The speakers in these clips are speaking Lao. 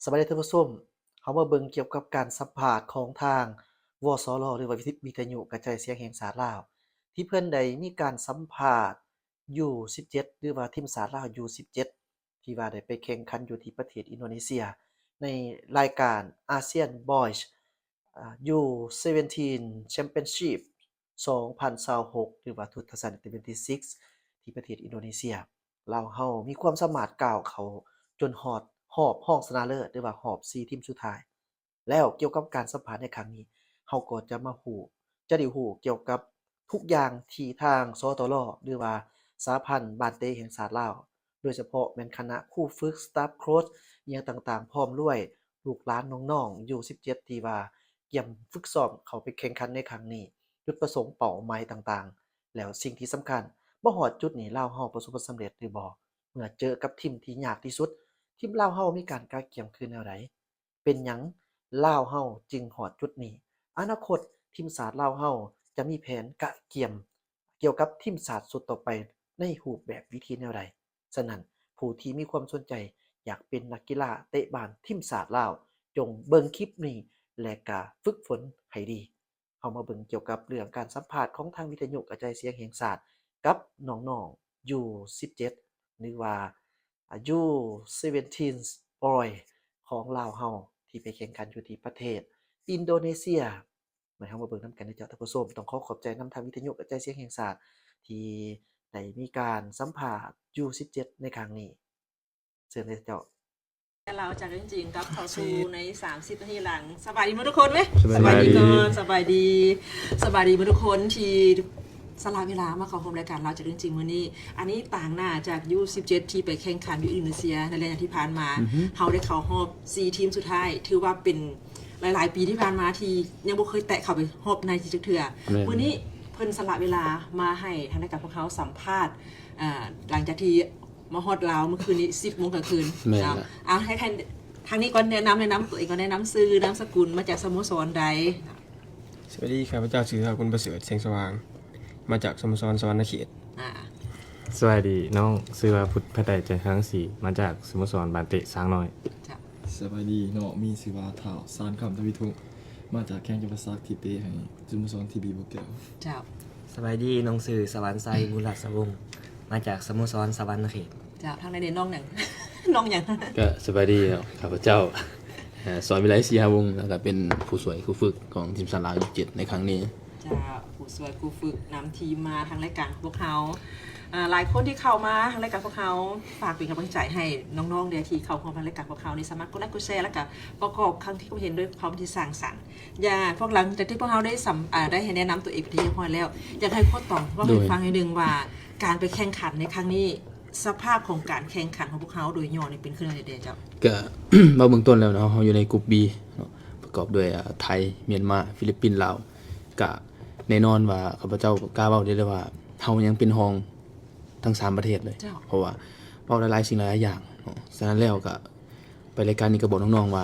ສະບາຍດີທ່ານຜູ້ຊົມ, ເຮົາມາເບິ່ງກ່ຽວກັບການສຳພາດຂອງທາງ ວສລ ຫຼືວ່າວິທະ ວິທະຍຸກະຈາຍສຽງແຫ່ງຊາດລາວ ທີ່ເພິ່ນໄດ້ມີການສຳພາດ ຢູສິບເຈັດ ຫຼືວ່າທີມຊາດລາວ ຢູສິບເຈັດ ທີ່ວ່າໄດ້ໄປແຂ່ງຂັນຢູ່ທີ່ປະເທດອິນໂດເນເຊຍ ໃນລາຍການ ASEAN Boys ອາ ຢູເຊເວັນທີນ Championship ສອງພັນຊາວຫົກ ຫຼືວ່າ two thousand twenty-six ທີ່ປະເທດອິນໂດເນເຊຍ. ລາວເຮົາມີຄວາມສາມາດກ້າວເຂົ້າຈົນຮອດຮອບຮອງຊະນະເລີດ ຫຼືວ່າຮອບສີ່ທີມສຸດທ້າຍ. ແລ້ວກ່ຽວກັບການສຳພາດໃນຄັ້ງນີ້ ເຮົາກໍຈະມາຮູ້ ຈະໄດ້ຮູ້ກ່ຽວກັບທຸກຢ່າງທີ່ທາງ ສຕລ ຫຼືວ່າສະຫະພັນບານເຕະແຫ່ງຊາດລາວ ໂດຍສະເພາະແມ່ນຄະນະຄູຝຶກ staff coach ອີ່ຫຍັງຕ່າງໆ ພ້ອມດ້ວຍລູກຫຼານນ້ອງໆ ຢູສິບເຈັດ ທີ່ວ່າກຽມຝຶກຊ້ອມເຂົ້າໄປແຂ່ງຂັນໃນຄັ້ງນີ້, ຈຸດປະສົງ, ເປົ້າໝາຍຕ່າງໆ ແລ້ວສິ່ງທີ່ສຳຄັນ ມາຮອດຈຸດນີ້ ລາວເຮົາປະສົບຜົນສຳເລັດຫຼືບໍ່? ເມື່ອເຈີກັບທີມທີ່ຍາກທີ່ສຸດ, ທີມລາວເຮົາມີການກະກຽມຄືແນວໃດ? ເປັນຫຍັງລາວເຮົາຈຶ່ງຮອດຈຸດນີ້? ອະນາຄົດທີມຊາດລາວເຮົາຈະມີແຜນກະກຽມກ່ຽວກັບທີມຊາດຊຸດຕໍ່ໄປໃນຮູບແບບວິທີແນວໃດ? ສະນັ້ນ, ຜູ້ທີ່ມີຄວາມສົນໃຈຢາກເປັນນັກກິລາເຕະບານທີມຊາດລາວ, ຈົ່ງເບິ່ງຄລິບນີ້ ແລະ ກະຝຶກຝົນໃຫ້ດີ. ເຮົາມາເບິ່ງກ່ຽວກັບເລື່ອງການສຳພາດຂອງທາງວິທະຍຸກະຈາຍສຽງແຫ່ງຊາດກັບນ້ອງໆ ຢູສິບເຈັດ ຫຼືວ່າ ຢູເຊເວັນທີນ ບອຍ ຂອງລາວເຮົາ ທີ່ໄປແຂ່ງຂັນຢູ່ທີ່ປະເທດອິນໂດເນເຊຍ. ມາ ເຮົາມາເບິ່ງນຳກັນເດີເຈົ້າທ່ານຜູ້ຊົມ. ຕ້ອງຂໍຂອບໃຈນຳທາງວິທະຍຸກະຈາຍສຽງແຫ່ງຊາດ ທີ່ໄດ້ມີການສຳພາດ ຢູສິບເຈັດ ໃນຄັ້ງນີ້. ເຊີນເລີຍເຈົ້າ. ແລະ ລາວຈາກເລື່ອງຈິງກັບເຂົ້າສູ່ໃນສາມສິບນາທີຫຼັງ. ສະບາຍດີໝົດທຸກຄົນເວີຍ. ສະບາຍດີກ່ອນ. ສະບາຍດີ. ສະບາຍດີໝົດທຸກຄົນທີ່ສະຫຼະເວລາມາເຂົ້າຮ່ວມລາຍການລາວຈາກເລື່ອງຈິງມື້ນີ້. ອັນນີ້ຕາງໜ້າຈາກ ຢູສິບເຈັດ ທີ່ໄປແຂ່ງຂັນຢູ່ອິນໂດເນເຊຍໃນໄລຍະທີ່ຜ່ານມາ. ເຮົາໄດ້ເຂົ້າຮອບສີ່ທີມສຸດທ້າຍ. ຖືວ່າເປັນຫຼາຍໆປີທີ່ຜ່ານມາທີ່ຍັງບໍ່ເຄີຍແຕະເຂົ້າໄປຮອບໃນຈັກເທື່ອ. ມື້ນີ້ເພິ່ນສະຫຼະເວລາມາໃຫ້ທາງລາຍການພວກເຮົາສຳພາດ ອ່າ ຫຼັງຈາກທີ່ມາຮອດລາວມື້ຄືນນີ້ ສິບໂມງກາງຄືນ. ແມ່ນລະ. ເອົາ ໃຫ້ທາງ ທາງນີ້ກ່ອນ ແນະນຳ ແນະນຳຕົວເອງກ່ອນ, ແນະນຳຊື່ນາມສະກຸນ ມາຈາກສະໂມສອນໃດ? ສະບາຍດີ, ຂ້າພະເຈົ້າຊື່ ທ້າວ ກຸນປະເສີດ ແສງສະຫວ່າງ ມາຈາກສະໂມສອນສະຫວັນນະເຂດ. ອ່າ ສະບາຍດີ, ນ້ອງຊື່ວ່າ ພຸດ ພະໄດ ຈັນທະລັງສີ ມາຈາກສະໂມສອນບານເຕະຊ້າງນ້ອຍ. ເຈົ້າ. ສະບາຍດີ, ນ້ອງມີຊື່ວ່າ ທ້າວ ຊານຄຳ ທະວີທຸງ ມາຈາກແຂວງຈຳປາສັກ ທີ່ເຕະໃຫ້ສະໂມສອນ ທີບີ ບໍ່ແກ້ວ. ເຈົ້າ. ສະບາຍດີ, ນ້ອງຊື່ ສະຫວັນໄຊ ບຸນລາຊະວົງ ມາຈາກສະໂມສອນສະຫວັນນະເຂດ. ເຈົ້າ. ທາງໃດເດ ນ້ອງຫຍັງ? ນ້ອງຫຍັງ? ກະສະບາຍດີເນາະ, ຂ້າພະເຈົ້າ ເອີ ສອນວິໄລ ສີຫາວົງ ແລ້ວກະເປັນຜູ້ຊ່ວຍຄູຝຶກຂອງທີມຊາດລາວ ຢູສິບເຈັດ ໃນຄັ້ງນີ້. ເຈົ້າ. ຜູ້ຊ່ວຍຄູຝຶກນຳທີມມາທາງລາຍການຂອງພວກເຮົາ. ອ່າ ຫຼາຍຄົນທີ່ເຂົ້າມາທາງລາຍການພວກເຮົາ ຝາກເປັນກຳລັງໃຈໃຫ້ນ້ອງໆເດ້ ທີ່ເຂົ້າຮ່ວມທາງລາຍການພວກເຮົານີ້ ສາມາດກົດໄລກົດແຊ ແລ້ວກະປະກອບຄຳຄິດຄວາມເຫັນດ້ວຍຄວາມທີ່ສ້າງສັນ. ຢາກ ພວກ ຫຼັງຈາກທີ່ພວກເຮົາໄດ້ສຳ ອາ ໄດ້ໃຫ້ແນະນຳຕົວເອງເປັນທີ່ຮຽບຮ້ອຍແລ້ວ, ຢາກໃຫ້ໂຄດຕອງເວົ້າໃຫ້ ໂດຍ ຟັງໜ້ອຍໜຶ່ງວ່າ ການໄປແຂ່ງຂັນໃນຄັ້ງນີ້ ສະພາບຂອງການແຂ່ງຂັນຂອງພວກເຮົາໂດຍຫຍໍ້ນີ້ເປັນຄືແນວໃດແດ່ເຈົ້າ? ກະ ເວົ້າເບື້ອງຕົ້ນແລ້ວເນາະ, ເຮົາຢູ່ໃນກຸ່ມ B ເນາະ, ປະກອບດ້ວຍ ອາ ໄທ, ມຽນມາ, ຟີລິບປິນ, ລາວ. ກະແນ່ນອນວ່າ ຂ້າພະເຈົ້າກ້າເວົ້າໄດ້ເລີຍວ່າ ເຮົາຍັງເປັນຮອງທັງສາມປະເທດເລີຍ. ເຈົ້າ. ເພາະວ່າເວົ້າຫຼາຍໆສິ່ງຫຼາຍໆຢ່າງເນາະ. ສະນັ້ນແລ້ວກະ ໄປລາຍການນີ້ກໍບອກນ້ອງໆວ່າ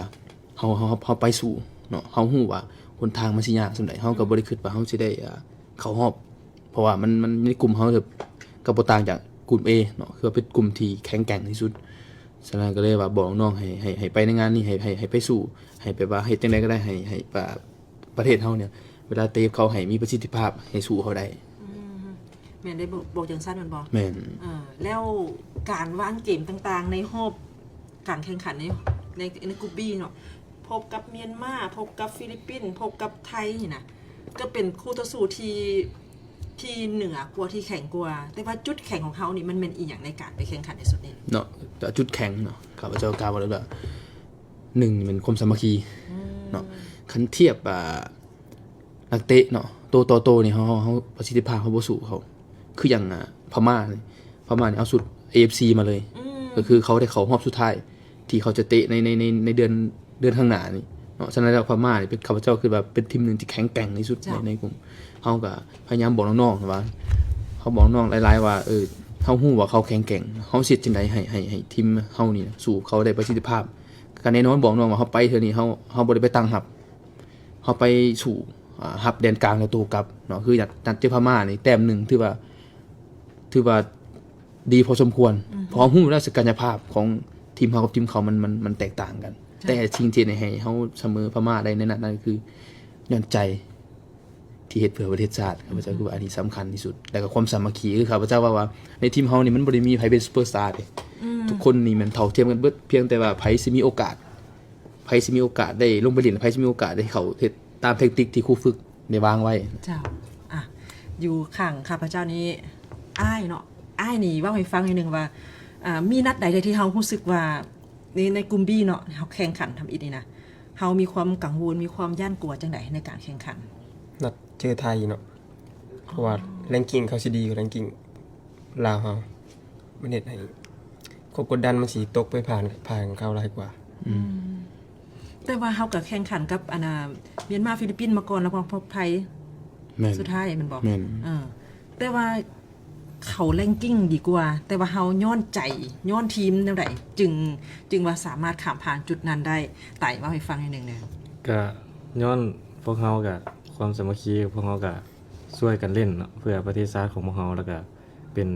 ເຮົາ ເຮົາ ເຮົາໄປສູ້ເນາະ, ເຮົາຮູ້ວ່າຫົນທາງມັນຊິຍາກສ່ຳໃດ, ເຮົາກໍບໍ່ໄດ້ຄິດວ່າເຮົາຊິໄດ້ ອ່າ ເຂົ້າຮອບ ເພາະວ່າມັນ ມັນໃນກຸ່ມເຮົາ ກໍບໍ່ຕ່າງຈາກກຸ່ມ A ເນາະ, ຄືວ່າເປັນກຸ່ມທີ່ແຂງແກ່ງທີ່ສຸດ. ສະນັ້ນກໍເລີຍວ່າບອກນ້ອງໃຫ້ ໃຫ້ ໃຫ້ໄປໃນງານນີ້ ໃຫ້ ໃຫ້ ໃຫ້ໄປສູ້ ໃຫ້ແບບວ່າເຮັດຈັ່ງໃດກໍໄດ້ ໃຫ້ ໃຫ້ປະ ປະເທດເຮົານີ້ ເວລາເຕະກັບເຂົາໃຫ້ມີປະສິດທິພາບ ໃຫ້ສູ້ເຂົາໄດ້. ອືມ ແມ່ນໄດ້ບອກ ບອກຈັ່ງຊັ້ນແມ່ນບໍ່? ແມ່ນ. ເອີ ແລ້ວການວາງເກມຕ່າງໆໃນຮອບການແຂ່ງຂັນໃນ ໃນ ໃນກຸ່ມ B ເນາະ, ພົບກັບມຽນມາ, ພົບກັບຟີລິບປິນ, ພົບກັບໄທນີ້ນະ, ກໍເປັນຄູ່ຕໍ່ສູ້ທີ່ ທີ່ເໜືອກວ່າ ທີ່ແຂງກວ່າ, ແຕ່ວ່າຈຸດແຂງຂອງເຮົານີ້ ມັນແມ່ນອີ່ຫຍັງໃນການໄປແຂ່ງຂັນໃນຊຸດນີ້? ເນາະ, ແຕ່ຈຸດແຂງເນາະ ຂ້າພະເຈົ້າກ່າວໄດ້ວ່າ ໜຶ່ງ ແມ່ນຄວາມສາມັກຄີ ອືມ ເນາະ, ຄັນທຽບ ອ່າ ນັກເຕະເນາະ ໂຕຕໍ່ໂຕນີ້ ເຮົາ ເຮົາ ເຮົາປະສິດທິພາບເຮົາບໍ່ສູ້ເຂົາ. ຄືຢ່າງ ອ່າ ພະມ້ານີ້ ພະມ້ານີ້ເອົາຊຸດ ເອເອັຟຊີ ມາເລີຍ, ອືມ ກໍຄືເຂົາໄດ້ເຂົ້າຮອບສຸດທ້າຍ ທີ່ເຂົາຈະເຕະໃນ ໃນ ໃນ ໃນເດືອນ ເດືອນຂ້າງໜ້ານີ້ເນາະ. ສະນັ້ນແລ້ວ ພະມ້ານີ້ເປັນ ຂ້າພະເຈົ້າຄິດວ່າເປັນທີມໜຶ່ງທີ່ແຂງແກ່ງທີ່ສຸດ ເຈົ້າ ໃນ ໃນກຸ່ມ. ເຮົາກໍພະຍາຍາມບອກນ້ອງໆວ່າ ເຮົາບອກນ້ອງຫຼາຍໆວ່າ ເອີ ເຮົາຮູ້ວ່າເຂົາແຂງແກ່ງ, ເຮົາຊິເຮັດຈັ່ງໃດໃຫ້ ໃຫ້ ໃຫ້ທີມເຮົານີ້ສູ້ເຂົາໄດ້ປະສິດທິພາບ. ກໍແນ່ນອນບອກນ້ອງວ່າ ເຮົາໄປເທື່ອນີ້ ເຮົາ ເຮົາບໍ່ໄດ້ໄປຕັ້ງຮັບ, ເຮົາໄປສູ້ ອ່າ ຮັບແດນກາງແລ້ວໂຕ້ກັບເນາະ. ຄືນັດ ນັດເຈີພະມ້ານີ້ ແຕ້ມໜຶ່ງ ຖືວ່າ ຖືວ່າດີພໍສົມຄວນ ອືມ ເພາະເຮົາຮູ້ແລ້ວສັກກະຍະພາບຂອງ ທີມເຮົາກັບທີມເຂົາມັນ ມັນ ມັນແຕກຕ່າງກັນ. ເຈົ້າ. ແຕ່ສິ່ງທີ່ໃຫ້ເຮົາສະເໝີພະມ້າໄດ້ໃນນັດນັ້ນ ກໍຄືຍ້ອນໃຈທີ່ເຮັດເພື່ອປະເທດຊາດ. ຂ້າພະເຈົ້າ ອືມ ຄິດວ່າອັນນີ້ສຳຄັນທີ່ສຸດ ແລ້ວກໍຄວາມສາມັກຄີ. ຄືຂ້າພະເຈົ້າເວົ້າວ່າ ໃນທີມເຮົານີ້ມັນບໍ່ໄດ້ມີໃຜເປັນຊຸບເປີສະຕາເດ້. ອືມ. ທຸກຄົນນີ້ແມ່ນເທົ່າທຽມກັນເບິດ, ພຽງແຕ່ວ່າໃຜຊິມີໂອກາດ ໃຜຊິມີໂອກາດໄດ້ລົງໄປຫຼິ້ນ ໃຜຊິມີໂອກາດໄດ້ເຂົ້າເຮັດຕາມແທັກຕິກທີ່ຄູຝຶກໄດ້ວາງໄວ້. ເຈົ້າ. ອ່ະ ຢູ່ຂ້າງຂ້າພະເຈົ້ານີ້ ອ້າຍເນາະ, ອ້າຍນີ້ເວົ້າໃຫ້ຟັງໜ້ອຍໜຶ່ງວ່າ ອ່າ ມີນັດໃດທີ່ເຮົາຮູ້ສຶກວ່າ ໃນ ໃນກຸ່ມ B ເນາະ ເຮົາແຂ່ງຂັນທຳອິດນີ້ນະ ເຮົາມີຄວາມກັງວົນ ມີຄວາມຢ້ານກົວຈັ່ງໃດໃນການແຂ່ງຂັນ? ນັດເຈີໄທເນາະ ເພາະວ່າ ອໍ ແຣງກິງເຂົາຊິດີກວ່າແຣງກິງລາວເຮົາ ມັນເຮັດໃຫ້ຄວາມກົດດັນມັນຊິຕົກໄປຜ່ານ ຜ່ານເຂົາຫຼາຍກວ່າ. ອືມ. ອືມ ແຕ່ວ່າເຮົາກໍແຂ່ງຂັນກັບ ອັນນ່າ ມຽນມາ ຟີລິບປິນມາກ່ອນ ແລ້ວກໍມາພົບໄທ. ແມ່ນ. ສຸດທ້າຍແມ່ນບໍ່? ແມ່ນ. ເອີ ແຕ່ວ່າເຂົາແຣງກິງດີກວ່າ ແຕ່ວ່າເຮົາຍ້ອນໃຈ ຍ້ອນທີມແນວໃດ ຈຶ່ງ ຈຶ່ງວ່າສາມາດຂ້າມຜ່ານຈຸດນັ້ນໄດ້? ໄຕເວົ້າໃຫ້ຟັງໜ້ອຍໜຶ່ງແດ່. ກະຍ້ອນພວກເຮົາກະ ຄວາມສາມັກຄີ ພວກເຮົາກະຊ່ວຍກັນຫຼິ້ນເນາະ ເພື່ອປະເທດຊາດຂອງພວກເຮົາ ແລ້ວກະເປັນ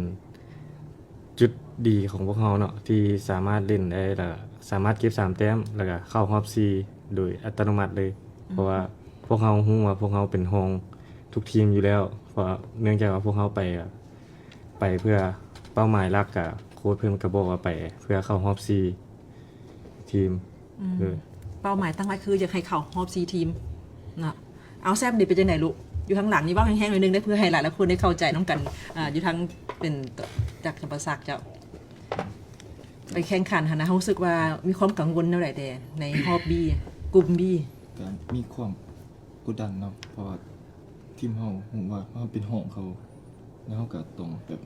ຈຸດດີຂອງພວກເຮົາເນາະ ທີ່ສາມາດຫຼິ້ນໄດ້ ແລ້ວກະສາມາດເກັບສາມແຕ້ມ ແລ້ວກະເຂົ້າຮອບສີ່ໂດຍອັດຕະໂນມັດເລີຍ. ອືມ. ເພາະວ່າພວກເຮົາຮູ້ວ່າພວກເຮົາເປັນຮອງທຸກທີມຢູ່ແລ້ວ ເພາະວ່າເນື່ອງຈາກວ່າພວກເຮົາໄປ ໄປເພື່ອເປົ້າໝາຍຫຼັກ ກະໂຄດເພິ່ນກະບອກວ່າໄປເພື່ອເຂົ້າຮອບສີ່ທີມ. ອືມ. ເອີ ເປົ້າໝາຍຕັ້ງໄວ້ຄືຢາກໃຫ້ເຂົ້າຮອບສີ່ທີມເນາະ. ເອົາ ແຊມ ນີ້ເປັນຈັ່ງໃດລູກ? ຢູ່ທາງຫຼັງນີ້ເວົ້າແຮງໆໜ້ອຍໜຶ່ງເດີ້ ເພື່ອໃຫ້ຫຼາຍໆຄົນໄດ້ເຂົ້າໃຈນຳກັນ. ອ່າ ຢູ່ທາງເປັນຈາກຈຳປາສັກເຈົ້າ ໄປແຂ່ງຂັນຫັ້ນນະ ເຮົາຮູ້ສຶກວ່າມີຄວາມກັງວົນແນວໃດແດ່ໃນຮອບ B ກຸ່ມ B? ກໍມີຄວາມກົດດັນເນາະ ເພາະວ່າທີມເຮົາຮູ້ວ່າເຮົາເປັນຮອງເຂົາ ແລ້ວເຮົາກໍຕ້ອງແບບ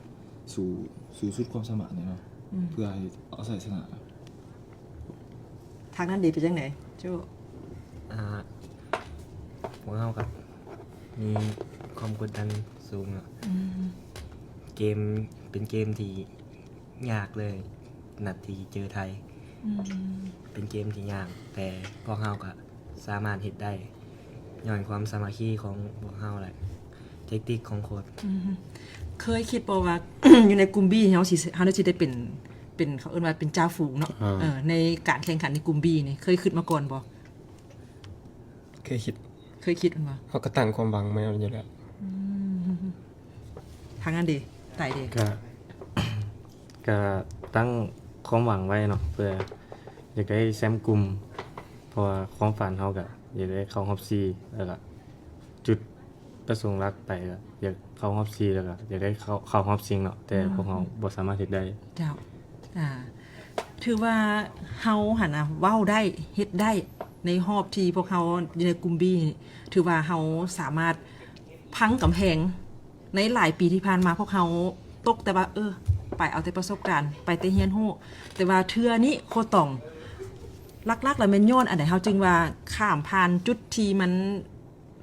ສູ້ ສູ້ສຸດຄວາມສາມາດນີ້ເນາະ. ອືມ. ເພື່ອໃຫ້ເອົາໄຊຊະນະ. ທາງນັ້ນເດ ເປັນຈັ່ງໃດໂຈ້? ອ່າ ພວກເຮົາກໍມີຄວາມກົດດັນສູງເນາະ. ອືມ. ເກມ ເປັນເກມທີ່ຍາກເລີຍ ນັດທີ່ເຈີໄທ. ອືມ. ເປັນເກມທີ່ຍາກ ແຕ່ພວກເຮົາກໍ ສາມາດເຮັດໄດ້ ຍ້ອນຄວາມສາມັກຄີຂອງພວກເຮົາ ແລະ ແທັກຕິກຂອງໂຄດ. ອືມ. ເຄີຍຄິດບໍ່ວ່າ ຢູ່ໃນກຸ່ມ B ເຮົາຊິ ເຮົາຊິໄດ້ເປັນ ເປັນ ເຂົາເອີ້ນວ່າເປັນຈ່າຝູງເນາະ? ອ່າ. ເອີ ໃນການແຂ່ງຂັນໃນກຸ່ມ B ນີ້ ເຄີຍຄິດມາກ່ອນບໍ່? ເຄີຍຄິດ. ເຄີຍຄິດແມ່ນບໍ່? ເຮົາກໍຕັ້ງຄວາມຫວັງໄວ້ຢູ່ແລ້ວ. ອືມ. ທາງນັ້ນເດ ໄຕເດ? ກະ ກະຕັ້ງຄວາມຫວັງໄວ້ເນາະ ເພື່ອຢາກໄດ້ແຊ້ມກຸ່ມ ເພາະວ່າຄວາມຝັນເຮົາກະຢາກໄດ້ເຂົ້າຮອບສີ່ ແລ້ວກະຈຸດປະສົງຫຼັກໄປກະຢາກເຂົ້າຮອບສີ່ ແລ້ວກະຢາກໄດ້ເຂົ້າ ເຂົ້າຮອບຊິງເນາະ ແຕ່ ອືມ ພວກເຮົາບໍ່ສາມາດເຮັດໄດ້. ເຈົ້າ. ອ່າ ຖືວ່າເຮົາຫັ້ນນະ ເວົ້າໄດ້ ເຮັດໄດ້ ໃນຮອບທີ່ພວກເຮົາຢູ່ໃນກຸ່ມ B ຖືວ່າເຮົາສາມາດພັງກຳແພງ ໃນຫຼາຍປີທີ່ຜ່ານມາພວກເຮົາຕົກແຕ່ວ່າ ເອີ ໄປເອົາແຕ່ປະສົບການ ໄປແຕ່ຮຽນຮູ້ ແຕ່ວ່າເທື່ອນີ້ໂຄດຕອງ ຫຼັກໆແລ້ວແມ່ນຍ້ອນອັນໃດ ເຮົາຈຶ່ງວ່າຂ້າມຜ່ານຈຸດທີ່ມັນ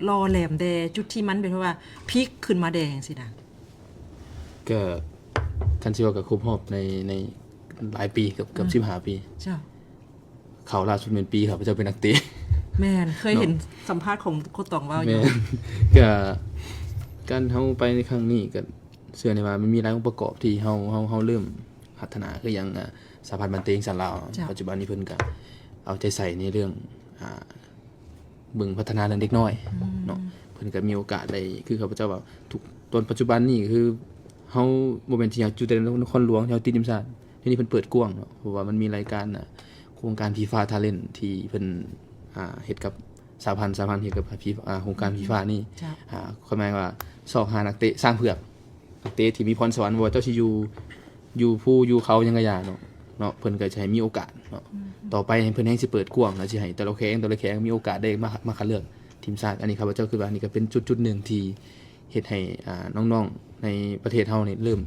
ຫຼໍ່ແຫຼມແດ່ ຈຸດທີ່ມັນແບບວ່າພິກຂຶ້ນມາແດ່ຈັ່ງຊີ້ນະ? ກະ ຄັນຊິເວົ້າກະຄົບຮອບໃນ ໃນຫຼາຍປີ ເກືອບ ເກືອບ ອືມ ສິບຫ້າປີ. ເຈົ້າ. ເຂົ້າລ່າສຸດແມ່ນປີຂ້າພະເຈົ້າເປັນນັກເຕະ. ແມ່ນ ເຄີຍເຫັນ ເນາະ ສຳພາດຂອງໂຄດຕອງເວົ້າຢູ່. ແມ່ນ ກະ ການເຮົາໄປໃນຄັ້ງນີ້ກະເຊື່ອແນ່ວ່າມັນມີຫຼາຍອົງປະກອບທີ່ເຮົາ ເຮົາ ເຮົາເລີ່ມພັດທະນາ ຄືຫຍັງ ອາ ສະຫະພັນບານເຕະແຫ່ງຊາດລາວ ເຈົ້າ ປັດຈຸບັນນີ້ເພິ່ນກະເອົາໃຈໃສ່ໃນເລື່ອງ ອາ ເບິ່ງພັດທະນາເລື່ອງເດັກນ້ອຍ ອືມ ເນາະ ເພິ່ນກະມີໂອກາດໄດ້ ຄືຂ້າພະເຈົ້າເວົ້າ ທຸກ ຕອນປັດຈຸບັນນີ້ຄືເຮົາບໍ່ແມ່ນທີ່ເຮົາຢູ່ແຕ່ນະຄອນຫຼວງທີ່ເຮົາຕິດທີມຊາດ ດຽວນີ້ເພິ່ນເປີດກວ້າງເນາະ ເພາະວ່າມັນມີລາຍການ ອາ ໂຄງການ FIFA Talent ທີ່ເພິ່ນ ອາ ເຮັດກັບສະຫະພັນ ສະຫະພັນເຮັດກັບ FIFA ອາ ໂຄງການ ອືມ FIFA ນີ້ ເຈົ້າ ອາ ຄວາມໝາຍວ່າຊອກຫານັກເຕະຊ້າງເຜືອກ ນັກເຕະທີ່ມີພອນສະຫວັນ ບໍ່ວ່າເຈົ້າຊິຢູ່ ຢູ່ພູຢູ່ເຂົາຫຍັງກະຢ່າເນາະ ເນາະ ເພິ່ນກະຈະໃຫ້ມີໂອກາດເນາະ ອືມ ຕໍ່ໄປເພິ່ນແຮ່ງຊິເປີດກວ້າງ ແລ້ວຊິໃຫ້ແຕ່ລະແຂວງ ແຕ່ລະແຂວງມີໂອກາດໄດ້ມາ ມາຄັດເລືອກທີມຊາດ. ອັນນີ້ຂ້າພະເຈົ້າຄິດວ່ານີ້ກະເປັນຈຸດ ຈຸດໜຶ່ງທີ່ ເຮັດໃຫ້ ອ່າ ນ້ອງໆໃນປະເທດເຮົານີ້ເລີ່ມ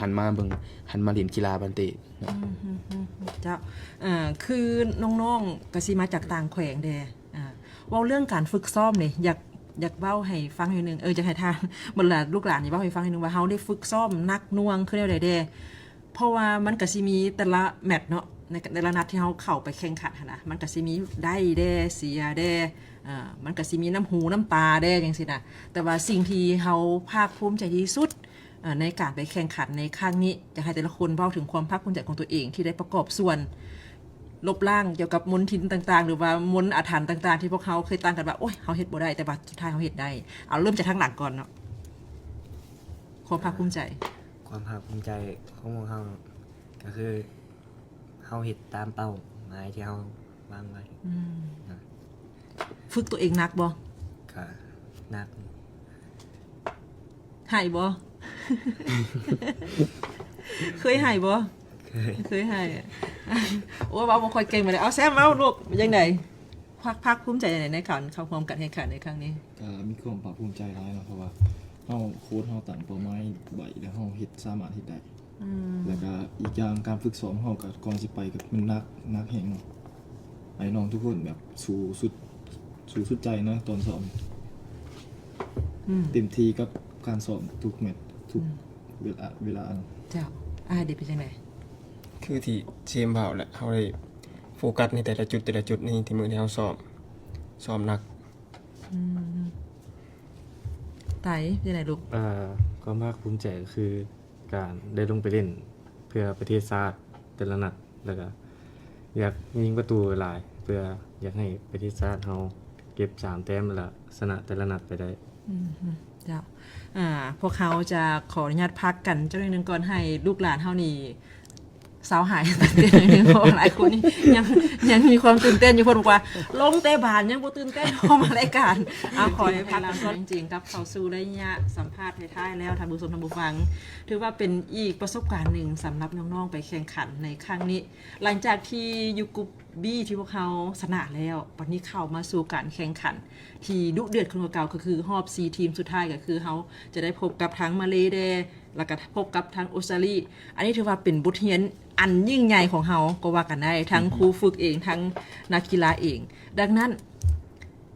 ຫັນມາເບິ່ງ ຫັນມາຫຼິ້ນກິລາບານເຕະເນາະ. ອືມ ເຈົ້າ ເອີ ຄືນ້ອງໆກະຊິມາຈາກຕ່າງແຂວງແດ່ ອ່າ ເວົ້າເລື່ອງການຝຶກຊ້ອມນີ້ ຢາກ ຢາກເວົ້າໃຫ້ຟັງໜ້ອຍໜຶ່ງ ເອີ ຢາກໃຫ້ທ່ານ ບັນດາລູກຫຼານນີ້ເວົ້າໃຫ້ຟັງໜ້ອຍໜຶ່ງວ່າ ເຮົາໄດ້ຝຶກຊ້ອມໜັກໜ່ວງຄືແນວໃດແດ່? ເພາະວ່າມັນກະຊິມີແຕ່ລະແມັດເນາະ ໃນແຕ່ລະນັດທີ່ເຮົາເຂົ້າໄປແຂ່ງຂັນຫັ້ນນະ ມັນກະຊິມີໄດ້ແດ່ ເສຍແດ່ ເອີ ມັນກະຊິມີນ້ຳຫູນ້ຳຕາແດ່ຈັ່ງຊີ້ນະ ແຕ່ວ່າສິ່ງທີ່ເຮົາພາກພູມໃຈທີ່ສຸດ ເອີ ໃນການໄປແຂ່ງຂັນໃນຄັ້ງນີ້ ຢາກໃຫ້ແຕ່ລະຄົນເວົ້າເຖິງຄວາມພາກພູມໃຈຂອງຕົວເອງທີ່ໄດ້ປະກອບສ່ວນ ລົບລ້າງກ່ຽວກັບມົນທິນຕ່າງໆ ຫຼືວ່າມົນອາຖັນຕ່າງໆ ທີ່ພວກເຮົາເຄີຍຕັ້ງກັນວ່າ ໂອ້ຍ ເຮົາເຮັດບໍ່ໄດ້ ແຕ່ວ່າສຸດທ້າຍເຮົາເຮັດໄດ້. ເອົາ ເລີ່ມຈາກທາງຫຼັງກ່ອນເນາະ. ຄວາມພາກພູມໃຈ. ຄວາມພາກພູມໃຈຂອງພວກເຮົາກໍຄື ເຮົາເຮັດຕາມເປົ້າໝາຍທີ່ເຮົາວາງໄວ້. ອືມ. ນະ. ຝຶກຕົວເອງໜັກບໍ່? ກໍໜັກ. ໄຫ້ບໍ່? ເຄີຍໄຫ້ບໍ່? ເຄີຍ. ເຄີຍໄຫ້. ໂອ້ຍ ເວົ້າບໍ່ຄ່ອຍເກັ່ງປານໃດ. ເອົາ ແຊມ ເວົ້າລູກ ເປັນຈັ່ງໃດ? ພາກ ພາກພູມໃຈໃນ ໃນການເຂົ້າຮ່ວມການແຂ່ງຂັນໃນຄັ້ງນີ້? ກໍມີຄວາມພາກພູມໃຈຫຼາຍເນາະ ເພາະວ່າເຮົາ ໂຄ້ດເຮົາຕັ້ງເປົ້າໝາຍໄວ້ ແລ້ວເຮົາເຮັດ ສາມາດເຮັດໄດ້. ອືມ. ແລ້ວກໍອີກຢ່າງ ການຝຶກຊ້ອມເຮົາກໍ ກ່ອນຊິໄປກໍມັນໜັກ ໜັກແຮງເນາະ. ອ້າຍນ້ອງທຸກຄົນແບບສູ້ສຸດ ສູ້ສຸດໃຈນະຕອນຊ້ອມ. ອືມ. ເຕັມທີ່ກັບການຊ້ອມທຸກແມັດ ທຸກ ອືມ ເວລາ ເວລາ. ເຈົ້າ. ອ້າຍເດ ເປັນຈັ່ງໃດ? ຄືທີ່ເຊມເວົ້າແຫຼະ ເຮົາໄດ້ໂຟກັສໃນແຕ່ລະຈຸດ ແຕ່ລະຈຸດໃນທີ່ມື້ທີ່ເຮົາຊ້ອມ ຊ້ອມໜັກ. ອືມ. ໄຕ ເປັນຈັ່ງໃດລູກ? ເອີ ຄວາມພາກພູມໃຈກໍຄື ການໄດ້ລົງໄປຫຼິ້ນເພື່ອປະເທດຊາດແຕ່ລະນັດ ແລ້ວກະຢາກຍິງປະຕູຫຼາຍ ເພື່ອຢາກໃຫ້ປະເທດຊາດເຮົາເກັບສາມແຕ້ມ ແລ້ວຊະນະແຕ່ລະນັດໄປໄດ້. ອືມ ເຈົ້າ. ອ່າ ພວກເຮົາຈະຂໍອະນຸຍາດພັກກັນຈັກໜ້ອຍໜຶ່ງກ່ອນ ໃຫ້ລູກຫຼານເຮົານີ້ເຊົາຫາຍ ເພາະວ່າຫຼາຍຄົນນີ້ຍັງ ຍັງມີຄວາມຕື່ນເຕັ້ນຢູ່. ເພິ່ນບອກວ່າ ລົງແຕ່ບານຍັງບໍ່ຕື່ນເຕັ້ນພໍມາລາຍການ. ເອົາ ຂໍໃຫ້ພັກກັນກ່ອນ. ຈິງໆ ກັບເຂົ້າສູ່ໄລຍະສຳພາດທ້າຍໆແລ້ວ ທ່ານຜູ້ຊົມ ທ່ານຜູ້ຟັງ. ຖືວ່າເປັນອີກປະສົບການໜຶ່ງສຳລັບນ້ອງໆໄປແຂ່ງຂັນໃນຄັ້ງນີ້. ຫຼັງຈາກທີ່ຢູ່ກຸ່ມ B ທີ່ພວກເຮົາຊະນະແລ້ວ, ບັດນີ້ເຂົ້າມາສູ່ການແຂ່ງຂັນທີ່ດຸເດືອດຂຶ້ນກວ່າເກົ່າ, ກໍຄືຮອບສີ່ທີມສຸດທ້າຍ, ກໍຄືເຮົາຈະໄດ້ພົບກັບທັງມາເລແດ່ ແລ້ວກໍພົບກັບທັງອົດສະຕາລີ. ອັນນີ້ຖືວ່າເປັນບົດຮຽນອັນຍິ່ງໃຫຍ່ຂອງເຮົາກໍວ່າກັນໄດ້, ທັງ ອືຮຶ ຄູຝຶກເອງ, ທັງນັກກິລາເອງ. ດັ່ງນັ້ນ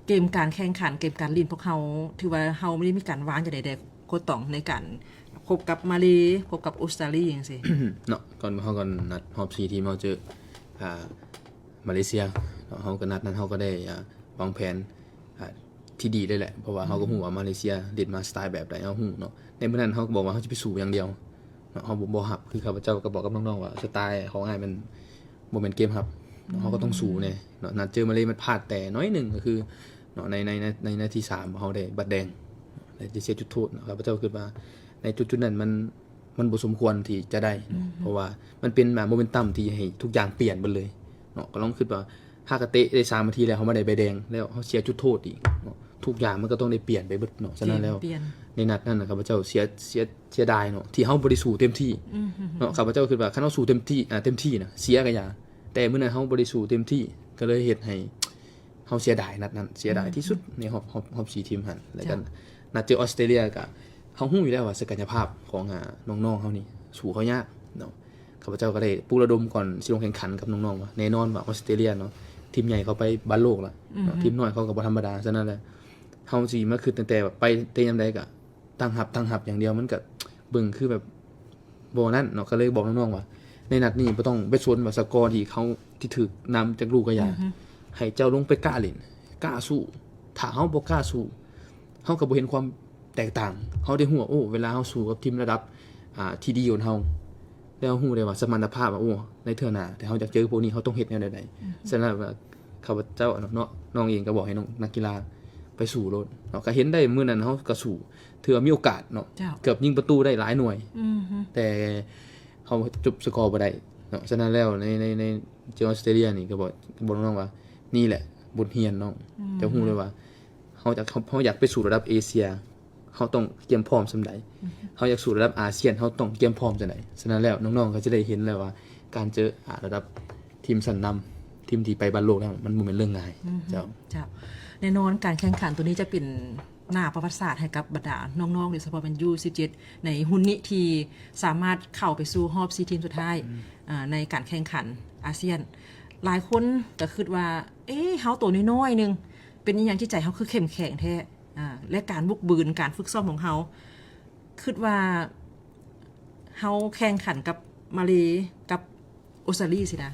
ເກມການແຂ່ງຂັນ, ເກມການຫຼິ້ນພວກເຮົາ ຖືວ່າເຮົາໄດ້ມີການວາງຈັ່ງໃດແດ່ ໂຄ້ດຕອງ ໃນການ ພົບກັບມາເລ ພົບກັບອົດສະຕາລີຈັ່ງຊີ້ເນາະ. ກ່ອນເຮົາກໍນັດຮອບສີ່ທີມ ເຮົາເຈີ ອ່າ ມາເລເຊຍເນາະ. ເຮົາກໍນັດນັ້ນ ເຮົາກໍໄດ້ ອ່າ ວາງແຜນ ອ່າ ທີ່ດີເລີຍແຫຼະ ເພາະວ່າເຮົາກໍ ອືມ ຮູ້ວ່າມາເລເຊຍຫຼິ້ນມາສະໄຕແບບໃດ ເຮົາຮູ້ເນາະ. ໃນມື້ນັ້ນເຮົາກໍບອກວ່າເຮົາຈະໄປສູ້ຢ່າງດຽວເນາະ, ເຮົາບໍ່ ບໍ່ຮັບ. ຄືຂ້າພະເຈົ້າກໍບອກກັບນ້ອງໆວ່າ ສະໄຕຂອງອ້າຍມັນບໍ່ແມ່ນເກມຮັບເນາະ, ອືມ ເຮົາກໍຕ້ອງສູ້ແດ່ເນາະ. ນັດເຈີມາເລມັນພາດແຕ່ໜ້ອຍໜຶ່ງ ກໍຄືເນາະ ໃນ ໃນ ໃນ ໃນນາທີສາມ ເຮົາໄດ້ບັດແດງ ແລະ ໄດ້ເສຍຈຸດໂທດເນາະ. ຂ້າພະເຈົ້າຄິດວ່າໃນຈຸດໆນັ້ນ ມັນ ມັນບໍ່ສົມຄວນທີ່ຈະໄດ້ເນາະ, ອືຮຶ ເພາະວ່າມັນເປັນໂມເມັນຕັມທີ່ໃຫ້ທຸກຢ່າງປ່ຽນເບິດເລີຍເນາະ. ກໍລອງຄິດວ່າ ຫາກະເຕະໄດ້ສາມນາທີແລ້ວ ເຮົາມາໄດ້ໃບແດງ ແລ້ວເຮົາເສຍຈຸດໂທດອີກເນາະ, ທຸກຢ່າງມັນກໍຕ້ອງໄດ້ປ່ຽນໄປເບິດເນາະ. ສະນັ້ນແລ້ວ ປ່ຽນ ໃນນັດນັ້ນນະ ຂ້າພະເຈົ້າເສຍ ເສຍ ເສຍດາຍເນາະ ທີ່ເຮົາບໍ່ໄດ້ສູ້ເຕັມທີ່ ອືຮຶ ເນາະ. ຂ້າພະເຈົ້າຄິດວ່າ ຄັນເຮົາສູ້ເຕັມທີ່ ອ່າ ເຕັມທີ່ນະ ເສຍກໍຢ່າ, ແຕ່ມື້ນັ້ນເຮົາບໍ່ໄດ້ສູ້ເຕັມທີ່ ກໍເລີຍເຮັດໃຫ້ ເຮົາເສຍດາຍນັດນັ້ນ ເສຍດາຍທີ່ສຸດ ອືມ ໃນຮອບ ຮອບ ຮອບສີ່ທີມຫັ້ນ. ແລ້ວກໍ ເຈົ້າ ນັດເຈີອົດສະຕາລີກໍ ເຮົາຮູ້ຢູ່ແລ້ວວ່າສັກກະຍະພາບຂອງ ອ່າ ນ້ອງໆເຮົານີ້ ສູ້ເຂົາຍາກເນາະ. ຂ້າພະເຈົ້າກໍໄດ້ປຸກລະດົມກ່ອນຊິລົງແຂ່ງຂັນກັບນ້ອງໆວ່າ ແນ່ນອນວ່າອົດສະຕາລີເນາະ ທີມໃຫຍ່ເຂົາໄປບານໂລກລະເນາະ, ອືຮຶ ທີມນ້ອຍເຂົາກໍບໍ່ທຳມະດາ. ສະນັ້ນແຫຼະ ເຮົາຊິມາຄິດຕັ້ງແຕ່ວ່າໄປແຕ່ຍາມໃດກໍ ຕັ້ງຮັບ ຕັ້ງຮັບຢ່າງດຽວ ມັນກະເບິ່ງຄືແບບບໍ່ນັ້ນເນາະ. ກໍເລີຍບອກນ້ອງໆວ່າ ໃນນັດນີ້ບໍ່ຕ້ອງໄປສົນວ່າສະກໍທີ່ເຂົາ ທີ່ຖືກນຳຈັກລູກກໍຢ່າ, ອືຮຶ ໃຫ້ເຈົ້າລົງໄປກ້າຫຼິ້ນ ກ້າສູ້. ຖ້າເຮົາບໍ່ກ້າສູ້ ເຮົາກໍບໍ່ເຫັນຄວາມແຕກຕ່າງ. ເຮົາໄດ້ຮູ້ວ່າ ໂອ້ ເວລາເຮົາສູ້ກັບທີມລະດັບ ອ່າ ທີ່ດີກວ່າເຮົາ ແລ້ວເຮົາຮູ້ໄດ້ວ່າສະມັນຕະພາບວ່າ ໂອ້ ໃນເທື່ອໜ້າ ແຕ່ເຮົາຢາກເຈີພວກນີ້ ເຮົາຕ້ອງເຮັດແນວໃດ. ອືຮຶ ສະນັ້ນວ່າ ຂ້າພະເຈົ້າເນາະ ນ້ອງເອງກໍບອກໃຫ້ນ້ອງນັກກິລາໄປສູ້ໂລດເນາະ. ກໍເຫັນໄດ້ມື້ນັ້ນເຮົາກໍສູ້ ຖືວ່າມີໂອກາດເນາະ ເຈົ້າ ເກືອບຍິງປະຕູໄດ້ຫຼາຍໜ່ວຍ ອືຮຶ ແຕ່ເຮົາຈົບສະກໍບໍ່ໄດ້ເນາະ. ສະນັ້ນແລ້ວ ໃນ ໃນ ໃນເກມອົດສະຕາລີນີ້ ກໍບອກ ບອກນ້ອງວ່າ ນີ້ແຫຼະບົດຮຽນນ້ອງ ອືຮຶ ເຈົ້າຮູ້ເລີຍວ່າ ເຮົາຢາກ ເຮົາຢາກໄປສູ້ລະດັບເອເຊຍ ເຮົາຕ້ອງກຽມພ້ອມສ່ຳໃດ, ອືຮຶ ເຮົາຢາກສູ້ລະດັບອາຊຽນ ເຮົາຕ້ອງກຽມພ້ອມສ່ຳໃດ. ສະນັ້ນແລ້ວ ນ້ອງໆກໍຈະໄດ້ເຫັນແລ້ວວ່າ ການເຈີ ອາ ລະດັບທີມຊັ້ນນຳ ທີມທີ່ໄປບານໂລກແລ້ວ ມັນບໍ່ແມ່ນເລື່ອງງ່າຍ. ອືຮຶ ເຈົ້າ ເຈົ້າ ແນ່ນອນ ການແຂ່ງຂັນໂຕນີ້ຈະເປັນໜ້າປະຫວັດສາດໃຫ້ກັບບັນດານ້ອງໆ ໂດຍສະເພາະແມ່ນ ຢູສິບເຈັດ ໃນຮຸ່ນນີ້ ທີ່ສາມາດເຂົ້າໄປສູ່ຮອບສີ່ທີມສຸດທ້າຍ ອືມ ອາ ໃນການແຂ່ງຂັນອາຊຽນ. ຫຼາຍຄົນກໍຄິດວ່າ ເອ ເຮົາໂຕນ້ອຍໆໜຶ່ງ ເປັນອີ່ຫຍັງຈິດໃຈເຮົາຄືເຂັ້ມແຂງແທ້? ອ່າ ແລະ ການບຸກບືນ ການຝຶກຊ້ອມຂອງເຮົາ ຄິດວ່າເຮົາແຂ່ງຂັນກັບມາເລ ກັບອົດສະຕາລີຊີ້ນະ,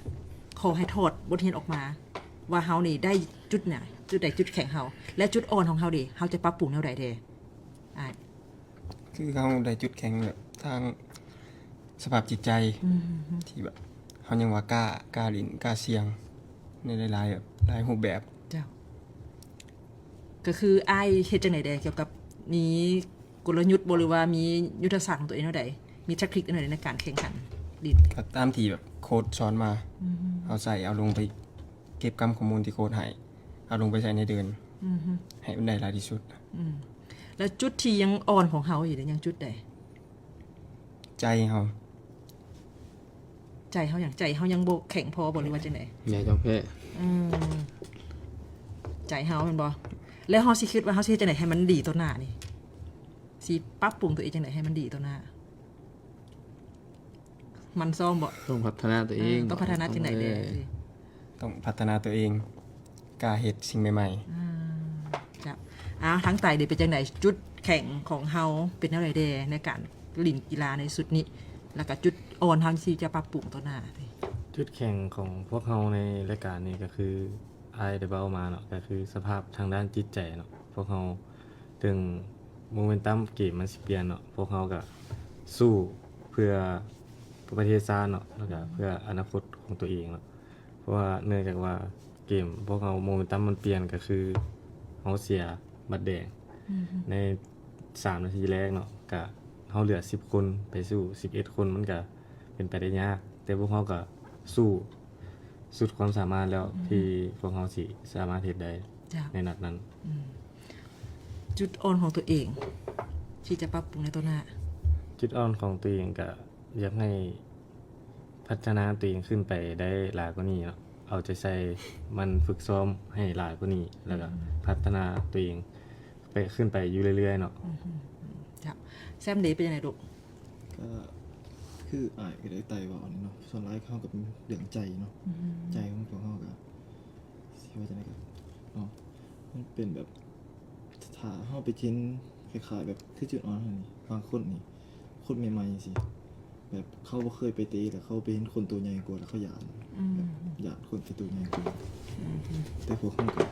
ຂໍໃຫ້ຖອດບົດຮຽນອອກມາ ວ່າເຮົານີ້ໄດ້ຈຸດໃດ ຈຸດໃດຈຸດແຂງເຮົາ ແລະ ຈຸດອ່ອນຂອງເຮົາເດ ເຮົາຈະປັບປຸງແນວໃດແດ່? ອ້າຍ ຄືເຮົາໄດ້ຈຸດແຂງແບບທາງສະພາບຈິດໃຈ ອືມ ທີ່ແບບ ເຮົາຍັງວ່າກ້າ ກ້າຫຼິ້ນ ກ້າສ່ຽງ ໃນຫຼາຍໆ ແບບ ຫຼາຍຮູບແບບ. ເຈົ້າ ກໍຄືອ້າຍເຮັດຈັ່ງໃດແດ່ ກ່ຽວກັບມີກົນລະຍຸດບໍ່ ຫຼືວ່າມີຍຸດທະສາດຂອງຕົວເອງແນວໃດ ມີແທັກຕິກແນວໃດໃນການແຂ່ງຂັນຫຼິ້ນ? ກໍຕາມທີ່ແບບໂຄດສອນມາ ເຮົາໃຊ້ເອົາລົງໄປເກັບກຳຂໍ້ມູນທີ່ໂຄດໃຫ້ ເອົາລົງໄປໃສ່ໃນເດີ່ນ ໃຫ້ມັນໄດ້ຫຼາຍທີ່ສຸດ. ແລ້ວຈຸດທີ່ຍັງອ່ອນຂອງເຮົາຢູ່ເດ ຍັງຈຸດໃດ? ໃຈເຮົາ ໃຈເຮົາຫຍັງ? ໃຈເຮົາຍັງບໍ່ແຂງພໍບໍ່ ຫຼືວ່າຈັ່ງໃດ? ໃຈເຈົ້າແພ້ ອືມ ໃຈເຮົາແມ່ນບໍ່? ແລ້ວເຮົາຊິຄິດວ່າເຮົາຊິເຮັດຈັ່ງໃດໃຫ້ມັນດີຕໍ່ໜ້ານີ້? ຊິປັບປຸງຕົວເອງຈັ່ງໃດໃຫ້ມັນດີຕໍ່ໜ້າ? ໝັ່ນຊ້ອມບໍ່? ຕ້ອງພັດທະນາຕົວເອງ ເອີ ຕ້ອງພັດທະນາຈັ່ງໃດແດ່? ຕ້ອງພັດທະນາຕົວເອງ ກ້າເຮັດສິ່ງໃໝ່ໆ. ອືມ ເຈົ້າ ອ້າວ ທາງໃຕ້ເດ ເປັນຈັ່ງໃດ? ຈຸດແຂງຂອງເຮົາເປັນແນວໃດແດ່ໃນການຫຼິ້ນກິລາໃນຊຸດນີ້ ແລ້ວກໍຈຸດອ່ອນເຮົາທີ່ຈະປັບປຸງຕໍ່ໜ້າ? ຈຸດແຂງຂອງພວກເຮົາໃນລາຍການນີ້ກໍຄື ອ້າຍໄດ້ເວົ້າມາເນາະ ກໍຄືສະພາບທາງດ້ານຈິດໃຈເນາະ ພວກເຮົາ ເຖິງໂມເມັນຕັມເກມມັນຊິປ່ຽນເນາະ ພວກເຮົາກໍສູ້ເພື່ອປະເທດຊາດເນາະ ແລ້ວກໍເພື່ອອະນາຄົດຂອງຕົວເອງເນາະ ເພາະວ່າເນື່ອງຈາກວ່າເກມພວກເຮົາໂມເມັນຕັມມັນປ່ຽນ ກໍຄືເຮົາເສຍບັດແດງໃນສາມນາທີແລກເນາະ ກະເຮົາເຫຼືອສິບຄົນ ໄປສູ້ສິບເອັດຄົນ ມັນກະເປັນໄປໄດ້ຍາກ ແຕ່ພວກເຮົາກະສູ້ສຸດຄວາມສາມາດແລ້ວ ທີ່ພວກເຮົາຊິສາມາດເຮັດໄດ້ໃນນັດນັ້ນ. ຈຸດອ່ອນຂອງຕົວເອງທີ່ຈະປັບປຸງໃນຕໍ່ໜ້າ? ຈຸດອ່ອນຂອງຕົວເອງກະຢາກໃຫ້ພັດທະນາຕົວເອງຂຶ້ນໄປໄດ້ຫຼາຍກວ່ານີ້ເນາະ ເອົາໃຈໃສ່ ໝັ່ນຝຶກຊ້ອມໃຫ້ຫຼາຍກວ່ານີ້ ແລ້ວກະພັດທະນາຕົວເອງໄປ ຂຶ້ນໄປຢູ່ເລື້ອຍໆເນາະ. ເຈົ້າ ແຊມເດ ເປັນຈັ່ງໃດລູກ? ກໍຄືອ້າຍກໍໄດ້ໄຕ່ເວົ້ານີ້ເນາະ ສ່ວນຫຼາຍເຮົາກໍເປັນເລື່ອງໃຈເນາະ ໃຈຂອງພວກເຮົາກໍ ຊິວ່າຈັ່ງໃດກໍເນາະ ມັນເປັນແບບ ຖ້າເຮົາໄປເຫັນຄ້າຍໆແບບຄືຈຸດອ່ອນເຮົານີ້ ບາງຄົນນີ້ ຄົນໃໝ່ໆຈັ່ງຊີ້ ແບບເຂົາບໍ່ເຄີຍໄປເຕະ ແລ້ວເຂົາໄປເຫັນຄົນໂຕໃຫຍ່ກວ່າ ແລ້ວເຂົາຢ້ານ ແບບຢ້ານຄົນທີ່ໂຕໃຫຍ່ກວ່າ ແຕ່ພວກເຮົາກໍ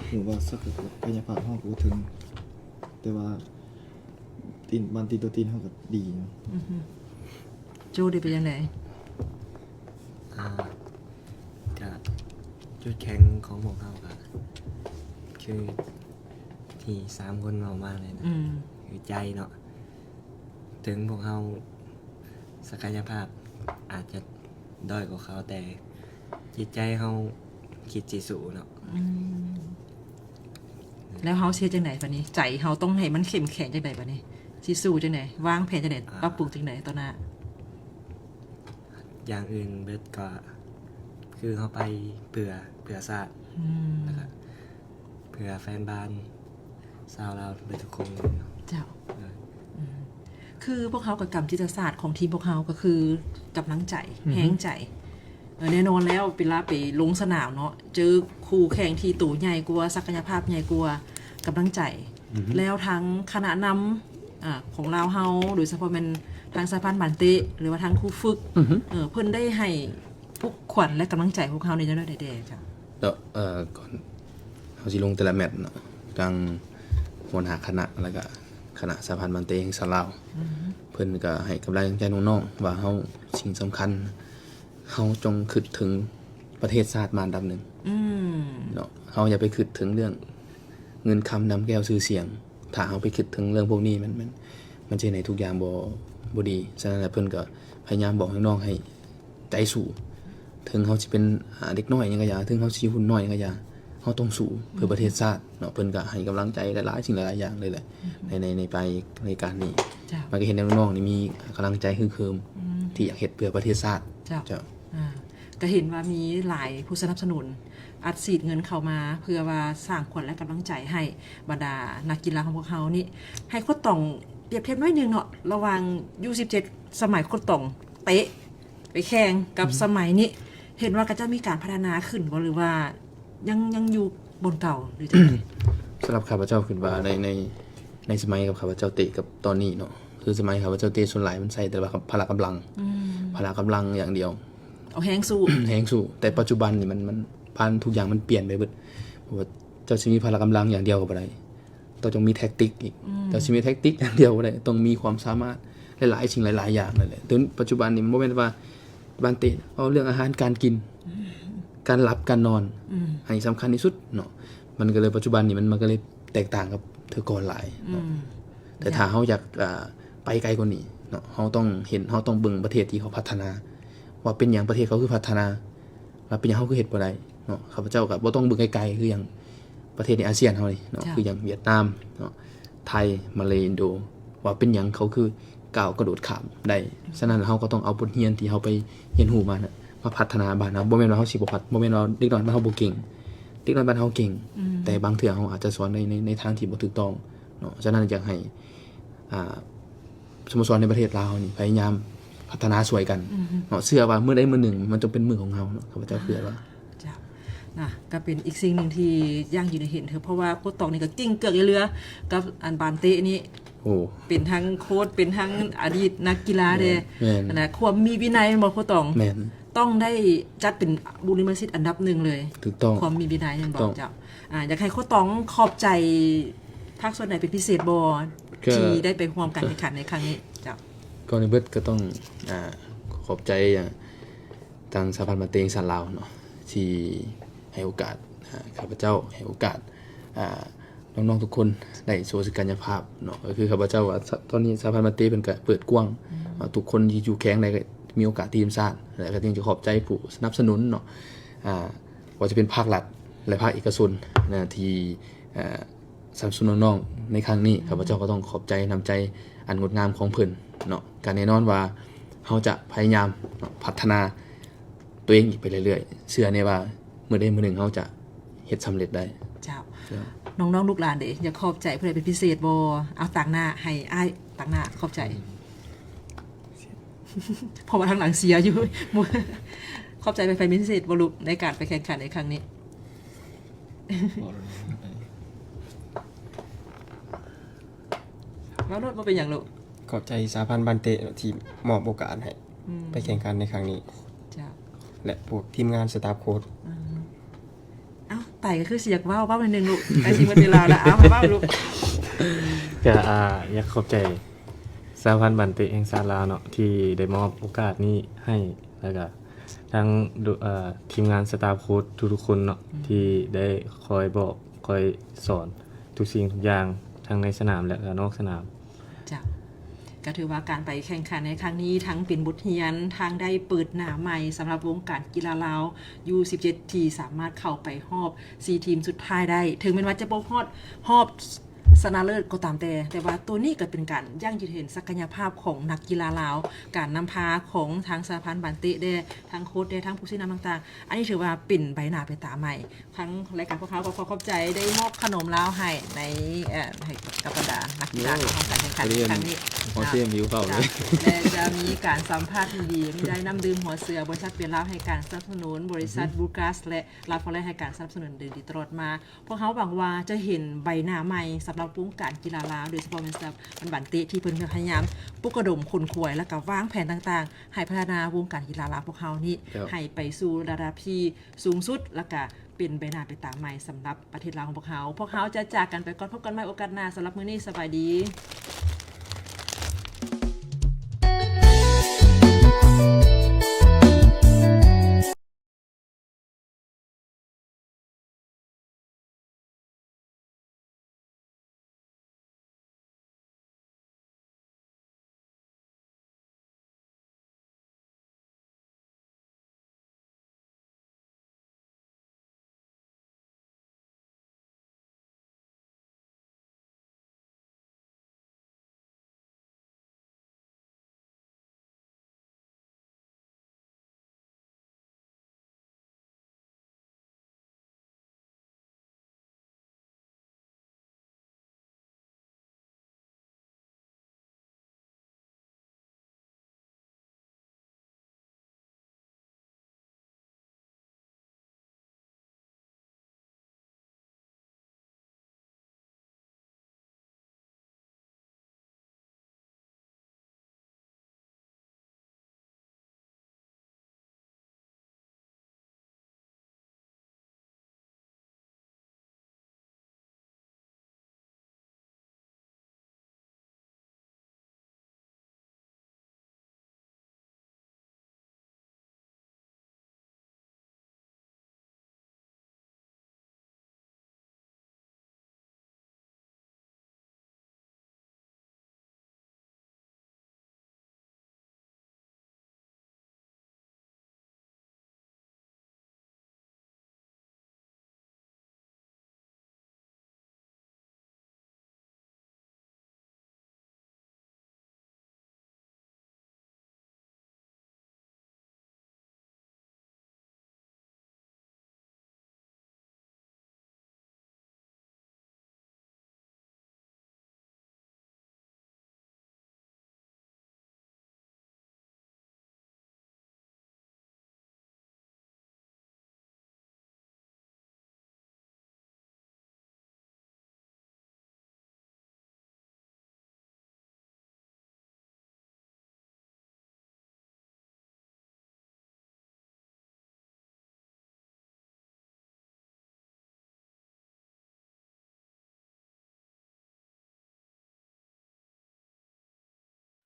ຮູ້ວ່າສັກກະຍະພາບເຮົາກໍບໍ່ເຖິງ ແຕ່ວ່າຕີນ ບານຕີນຕໍ່ຕີນເຮົາກໍດີເນາະ. ໂຈ້ເດ ເປັນຈັ່ງໃດ? ອ່າ ກະຈຸດແຂງຂອງພວກເຮົາກະຄືທີ່ສາມຄົນເວົ້າມາເລີຍນະ ອືມ ຄືໃຈເນາະ ເຖິງພວກເຮົາສັກກະຍະພາບອາດຈະດ້ອຍກວ່າເຂົາ ແຕ່ຈິດໃຈເຮົາຄິດຊິສູ້ເນາະ. ອືມ ແລ້ວເຮົາຊິເຮັດຈັ່ງໃດບາດນີ້? ໃຈເຮົາຕ້ອງໃຫ້ມັນເຂັ້ມແຂງຈັ່ງໃດບາດນີ້? ຊິສູ້ຈັ່ງໃດ? ວາງແຜນຈັ່ງໃດ? ອ່າ ປັບປຸງຈັ່ງໃດຕໍ່ໜ້າ? ຢ່າງອື່ນເບິດກໍຄືເຮົາໄປເພື່ອ ເພື່ອຊາດ ອືມ ແລ້ວກໍເພື່ອແຟນບານຊາວລາວເບິດທຸກຄົນ. ເຈົ້າ ເອີ ອືມ ຄືພວກເຮົາກໍກຳຍຸດທະສາດຂອງທີມພວກເຮົາກໍຄືກຳລັງໃຈ ອືຮຶ ແຮງໃຈ. ເອີ ແນ່ນອນແລ້ວ ເວລາໄປລົງສະໜາມເນາະ ເຈີຄູ່ແຂ່ງທີ່ໂຕໃຫຍ່ກວ່າ ສັກກະຍະພາບໃຫຍ່ກວ່າ ກຳລັງໃຈ ອືຮຶ ແລ້ວທາງຄະນະນຳ ອາ ຂອງລາວເຮົາ ໂດຍສະເພາະແມ່ນທາງສະຫະພັນບານເຕະ ຫຼືວ່າທາງຄູຝຶກ ອືຮຶ ເອີ ເພິ່ນໄດ້ໃຫ້ປຸກຂວັນ ແລະ ກຳລັງໃຈພວກເຮົາໃນແນວໃດແດ່? ເຈົ້າ ເອີ ກ່ອນເຮົາຊິລົງແຕ່ລະແມັດເນາະ ທາງຫົວໜ້າຄະນະ ແລ້ວກະຄະນະສະຫະພັນບານເຕະແຫ່ງຊາດລາວ ອືຮຶ ເພິ່ນກະໃຫ້ກຳລັງໃຈນ້ອງໆ ວ່າເຮົາ ສິ່ງສຳຄັນ ເຮົາຈົ່ງຄິດເຖິງປະເທດຊາດມາອັນດັບໜຶ່ງ ອືມ ເນາະ ເຮົາຢ່າໄປຄິດເຖິງເລື່ອງເງິນຄຳນຳແກ້ວຊື່ສຽງ. ຖ້າເຮົາໄປຄິດເຖິງເລື່ອງພວກນີ້ ມັນ ມັນ ມັນຈະເຮັດໃຫ້ທຸກຢ່າງບໍ່ ບໍ່ດີ. ສະນັ້ນແຫຼະ ເພິ່ນກໍພະຍາຍາມບອກໃຫ້ນ້ອງໃຫ້ໃຈສູ້ ເຖິງເຮົາຊິເປັນ ອາ ເດັກນ້ອຍຫຍັງກໍຢ່າ ເຖິງເຮົາຊິອາຍຸນ້ອຍຫຍັງກໍຢ່າ ເຮົາຕ້ອງສູ້ເພື່ອປະເທດຊາດເນາະ. ເພິ່ນກໍໃຫ້ກຳລັງໃຈຫຼາຍໆສິ່ງຫຼາຍໆຢ່າງເລີຍແຫຼະ ໃນ ໃນ ໃນໄປ ໃນການນີ້ ມັນກໍເຮັດໃຫ້ນ້ອງໆນີ້ມີກຳລັງໃຈຮຶກເຫີມ ທີ່ຢາກເຮັດເພື່ອປະເທດຊາດ. ເຈົ້າ ເຈົ້າ ອາ ກໍເຫັນວ່າມີຫຼາຍຜູ້ສະໜັບສະໜູນອັດສີດເງິນເຂົ້າມາ ເພື່ອວ່າສ້າງຂວັນ ແລະ ກຳລັງໃຈໃຫ້ບັນດານັກກິລາຂອງພວກເຮົານີ້. ໃຫ້ໂຄດຕອງປຽບທຽບໜ້ອຍໜຶ່ງເນາະ ລະຫວ່າງ ຢູສິບເຈັດ ສະໄໝໂຄດຕອງເຕະໄປແຂ່ງກັບສະໄໝນີ້ ເຫັນວ່າຂະເຈົ້າມີການພັດທະນາຂຶ້ນບໍ່ ຫຼືວ່າຍັງ ຍັງຢູ່ບ່ອນເກົ່າ ຫຼືຈັ່ງໃດ? ສຳລັບຂ້າພະເຈົ້າຄິດວ່າໃນ ໃນ ໃນສະໄໝກັບຂ້າພະເຈົ້າເຕະກັບຕອນນີ້ເນາະ ຄືສະໄໝຂ້າພະເຈົ້າເຕະສ່ວນຫຼາຍມັນໃຊ້ແຕ່ວ່າພະລະກຳລັງ ອືມ ພະລະກຳລັງຢ່າງດຽວ ເອົາແຮງສູ້ ແຮງສູ້. ແຕ່ປັດຈຸບັນນີ້ມັນ ມັນ ພັນທຸກຢ່າງມັນປ່ຽນໄປເບິດ ເພາະວ່າເຈົ້າຊິມີພະລະກຳລັງຢ່າງດຽວກໍບໍ່ໄດ້ ຕ້ອງ ຕ້ອງມີແທັກຕິກອີກ ອືມ ເຈົ້າຊິມີແທັກຕິກຢ່າງດຽວບໍ່ໄດ້ ຕ້ອງມີຄວາມສາມາດຫຼາຍໆສິ່ງຫຼາຍໆຢ່າງນັ້ນແຫຼະ. ເຖິງປັດຈຸບັນນີ້ມັນບໍ່ແມ່ນວ່າ ບານເຕະ ເວົ້າເລື່ອງອາຫານການກິນ ການຫຼັບການນອນ ອືມ ອັນນີ້ສຳຄັນທີ່ສຸດເນາະ. ມັນກໍເລີຍ ປັດຈຸບັນນີ້ມັນ ມັນກໍເລີຍແຕກຕ່າງກັບເທື່ອກ່ອນຫຼາຍເນາະ. ອືມ ແຕ່ຖ້າເຮົາຢາກ ອ່າ ໄປໄກກວ່ານີ້ເນາະ ເຮົາຕ້ອງເຫັນ ເຮົາຕ້ອງເບິ່ງປະເທດທີ່ເຂົາພັດທະນາ ວ່າເປັນຫຍັງປະເທດເຂົາຄືພັດທະນາ ແລ້ວເປັນຫຍັງເຮົາຄືເຮັດບໍ່ໄດ້ເນາະ. ຂ້າພະເຈົ້າກໍບໍ່ຕ້ອງເບິ່ງໄກໆ ຄືຫຍັງປະເທດໃນອາຊຽນເຮົານີ້ເນາະ ເຈົ້າ ຄືຫຍັງຫວຽດນາມເນາະ ໄທ ມາເລ ອິນໂດ ວ່າເປັນຫຍັງເຂົາຄືກ້າວກະໂດດຂ້າມໄດ້. ສະນັ້ນເຮົາກໍຕ້ອງເອົາບົດຮຽນທີ່ເຮົາໄປຮຽນຮູ້ມານະ ມາພັດທະນາບ້ານເຮົາ. ບໍ່ແມ່ນວ່າເຮົາຊິບໍ່ພັດ ບໍ່ແມ່ນວ່າເດັກນ້ອຍບ້ານເຮົາບໍ່ເກັ່ງ, ເດັກນ້ອຍບ້ານເຮົາເກັ່ງ ອືມ ແຕ່ບາງເທື່ອເຮົາອາດຈະສອນໃນ ໃນ ໃນທາງທີ່ບໍ່ຖືກຕ້ອງເນາະ. ສະນັ້ນຢາກໃຫ້ ອ່າ ສະໂມສອນໃນປະເທດລາວເຮົານີ້ພະຍາຍາມພັດທະນາຊ່ວຍກັນ ອືມ ເນາະ. ເຊື່ອວ່າມື້ໃດມື້ໜຶ່ງມັນຕ້ອງເປັນມື້ຂອງເຮົາເນາະ ຂ້າພະເຈົ້າເຊື່ອວ່າ. ເຈົ້າ ນະ ກໍເປັນອີກສິ່ງໜຶ່ງທີ່ຢັ້ງຢືນໃຫ້ເຫັນເຖິງ ເພາະວ່າໂຄດຕອງນີ້ກໍເກັ່ງເກືອກເຫຼືອກັບອັນບານເຕະນີ້. ໂອ້ ເປັນທັງໂຄດ ເປັນທັງອະດີດນັກກິລາແດ່. ແມ່ນ ແມ່ນ ອັນນະ ຄວາມມີວິໄນແມ່ນບໍ່ໂຄດຕອງ? ແມ່ນ ຕ້ອງໄດ້ຈັດເປັນບຸລິມະສິດອັນດັບໜຶ່ງເລີຍ. ຖືກຕ້ອງ ຄວາມມີວິໄນແມ່ນບໍ່? ເຈົ້າ ອ່າ ຢາກໃຫ້ໂຄດຕອງຂອບໃຈພາກສ່ວນໃດເປັນພິເສດບໍ່ ທີ່ໄດ້ໄປຮ່ວມການແຂ່ງຂັນໃນຄັ້ງນີ້? ເຈົ້າ ກ່ອນອື່ນເບິດກໍຕ້ອງ ອ່າ ຂອບໃຈ ອ່າ ທາງສະຫະພັນບານເຕະແຫ່ງຊາດລາວເນາະ ທີ່ໃຫ້ໂອກາດ ອ່າ ຂ້າພະເຈົ້າ ໃຫ້ໂອກາດ ອ່າ ນ້ອງໆທຸກຄົນໄດ້ໂຊສັກກະຍະພາບເນາະ. ກໍຄືຂ້າພະເຈົ້າວ່າ ຕອນນີ້ສະຫະພັນບານເຕະເພິ່ນກໍເປີດກວ້າງ ອືມ ວ່າທຸກຄົນທີ່ຢູ່ແຂວງໃດກໍມີໂອກາດຕິດທີມຊາດ ແລະ ກໍຈຶ່ງຈະຂອບໃຈຜູ້ສະໜັບສະໜູນເນາະ ອ່າ ວ່າຈະເປັນພາກລັດ ແລະ ພາກເອກະຊົນນະ ທີ່ ອ່າ ສະໜັບສະໜູນນ້ອງໆໃນຄັ້ງນີ້. ອືມ ຂ້າພະເຈົ້າກໍຕ້ອງຂອບໃຈນ້ຳໃຈອັນງົດງາມຂອງເພິ່ນເນາະ. ກໍແນ່ນອນວ່າເຮົາຈະພະຍາຍາມເນາະ ພັດທະນາຕົວເອງອີກໄປເລື້ອຍໆ. ເຊື່ອແນ່ວ່າມື້ໃດມື້ໜຶ່ງເຮົາຈະເຮັດສຳເລັດໄດ້. ເຈົ້າ ເຈົ້າ ນ້ອງໆລູກຫຼານເດ ຢາກຂອບໃຈຜູ້ໃດເປັນພິເສດບໍ່? ເອົາ ຕາງໜ້າ ໃຫ້ອ້າຍຕາງໜ້າຂອບໃຈ. ອືມ ເພາະວ່າທາງຫຼັງເຊຍຢູ່. ຂອບໃຈໃຜເປັນພິເສດບໍ່ລູກ ໃນການໄປແຂ່ງຂັນໃນຄັ້ງນີ້? ເວົ້າໂລດ ບໍ່ເປັນຫຍັງລູກ. ຂອບໃຈສະຫະພັນບານເຕະທີ່ມອບໂອກາດໃຫ້ ອືມ ໄປແຂ່ງຂັນໃນຄັ້ງນີ້. ເຈົ້າ ແລະ ພວກທີມງານສະຕາຟໂຄດ. ອືມ ເອົ້າ ໄຕກໍຄືຊິຢາກເວົ້າ ເວົ້າໜ້ອຍໜຶ່ງລູກ ໃກ້ຊິໝົດເວລາແລ້ວ. ເອົາ ໃຫ້ເວົ້າລູກ. ກໍ ອ່າ ຢາກຂອບໃຈສະຫະພັນບານເຕະແຫ່ງຊາດລາວເນາະ ທີ່ໄດ້ມອບໂອກາດນີ້ໃຫ້ ແລ້ວກໍທັງ ເອີ ທີມງານສະຕາຟໂຄດທຸກໆຄົນເນາະ ອືມ ທີ່ໄດ້ຄອຍບອກຄອຍສອນທຸກສິ່ງທຸກຢ່າງ ທັງໃນສະໜາມ ແລະ ກໍນອກສະໜາມ. ເຈົ້າ ກໍຖືວ່າການໄປແຂ່ງຂັນໃນຄັ້ງນີ້ ທັງເປັນບົດຮຽນ ທັງໄດ້ເປີດໜ້າໃໝ່ສຳລັບວົງການກິລາລາວ ຢູສິບເຈັດ ທີ່ສາມາດເຂົ້າໄປຮອບສີ່ທີມສຸດທ້າຍໄດ້. ເຖິງແມ່ນວ່າຈະບໍ່ຮອດຮອບຊະນະເລີດກໍຕາມແຕ່ ແຕ່ວ່າໂຕນີ້ກໍເປັນການຢັ້ງຢືນເຫັນສັກກະຍະພາບຂອງນັກກິລາລາວ, ການນຳພາຂອງທາງສະຫະພັນບານເຕະແດ່, ທາງໂຄດແດ່, ທາງຜູ້ຊີ້ນຳຕ່າງໆ. ອັນນີ້ຖືວ່າເປັນໃບໜ້າໃບຕາໃໝ່. ທາງລາຍການພວກເຮົາກໍຂໍຂອບໃຈໄດ້ມອບຂະໜົມລາວໃຫ້ໃນ ເອີ ໃຫ້ກັບບັນດານັກກິລາ ໂອ້ ໃນຫ້ອງການແຂ່ງຂັນໃນຄັ້ງນີ້. ຂໍເຊມຫິວເຂົ້າເລີຍ. ແລະ ຈະມີການສຳພາດທີ່ດີ, ມີໄດ້ນ້ຳດື່ມຫົວເສືອ, ບໍລິສັດເບຍລາວໃຫ້ການສະໜັບສະໜູນ, ບໍລິສັດ ອືຮຶ ບູກາສ ແລະ ລາຟອເລດ ໃຫ້ການສະໜັບສະໜູນຢ່າງດີຕະຫຼອດມາ. ພວກເຮົາຫວັງວ່າຈະເຫັນໃບໜ້າໃໝ່ສຳລັບວົງການກິລາລາວ, ໂດຍສະເພາະແມ່ນສະຫະພັນບານເຕະທີ່ເພິ່ນພະຍາຍາມປຸກລະດົມຂົນຂວາຍ ແລະ ກະວາງແຜນຕ່າງໆ ໃຫ້ພັດທະນາວົງການກິລາລາວພວກເຮົານີ້ ເຈົ້າ ໃຫ້ໄປສູ່ລະດັບທີ່ສູງສຸດ ແລະ ກະເປັນໃບໜ້າໃບຕາໃໝ່ສຳລັບປະເທດລາວຂອງພວກເຮົາ. ພວກເຮົາຈະຈາກກັນໄປກ່ອນ, ພົບກັນໃໝ່ໂອກາດໜ້າ. ສຳລັບມື້ນີ້ ສະບາຍດີ.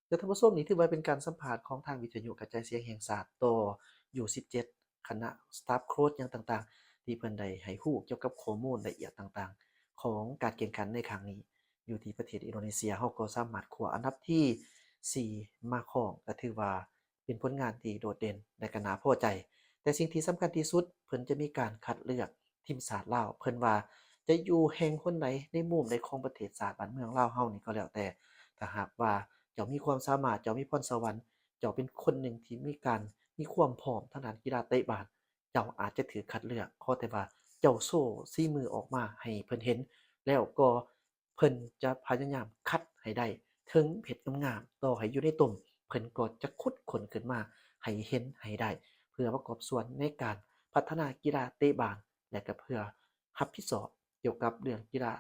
ແລະທ່ານຜູ້ຊົມ, ນີ້ຖືວ່າເປັນການສຳພາດຂອງທາງວິທະຍຸກະຈາຍສຽງແຫ່ງຊາດຕໍ່ ຢູສິບເຈັດ ຄະນະສະຕາຟໂຄດຫຍັງຕ່າງໆ ທີ່ເພິ່ນໄດ້ໃຫ້ຮູ້ກ່ຽວກັບຂໍ້ມູນລະອຽດຕ່າງໆຂອງການແຂ່ງຂັນໃນຄັ້ງນີ້ ຢູ່ທີ່ປະເທດອິນໂດເນເຊຍ. ເຮົາກໍສາມາດຄວ້າອັນດັບທີສີ່ມາຄອງ ກໍຖືວ່າເປັນຜົນງານທີ່ໂດດເດັ່ນ ແລະກໍໜ້າພໍໃຈ. ແຕ່ສິ່ງທີ່ສຳຄັນທີ່ສຸດ ເພິ່ນຈະມີການຄັດເລືອກທີມຊາດລາວ. ເພິ່ນວ່າຈະຢູ່ແຫ່ງຫົນໃດໃນມຸມໃດຂອງປະເທດຊາດບ້ານເມືອງລາວເຮົານີ້ກໍແລ້ວແຕ່, ຖ້າຫາກວ່າເຈົ້າມີຄວາມສາມາດ, ເຈົ້າມີພອນສະຫວັນ, ເຈົ້າເປັນຄົນໜຶ່ງທີ່ມີການ ມີຄວາມພ້ອມທາງດ້ານກິລາເຕະບານ, ເຈົ້າອາດຈະຖືກຄັດເລືອກ. ຂໍແຕ່ວ່າເຈົ້າໂຊສີມືອອກມາໃຫ້ເພິ່ນເຫັນ, ແລ້ວກໍເພິ່ນຈະພະຍາຍາມຄັດໃຫ້ໄດ້ເຖິງເພັດງາມໆ, ຕໍ່ໃຫ້ຢູ່ໃນຕົມ, ເພິ່ນກໍຈະຂຸດຄົ້ນຂຶ້ນມາໃຫ້ເຫັນໃຫ້ໄດ້ ເພື່ອປະກອບສ່ວນໃນການພັດທະນາກິລາເຕະບານ ແລະກໍເພື່ອຮັບຜິດຊອບກ່ຽວກັບເລື່ອງກິລາ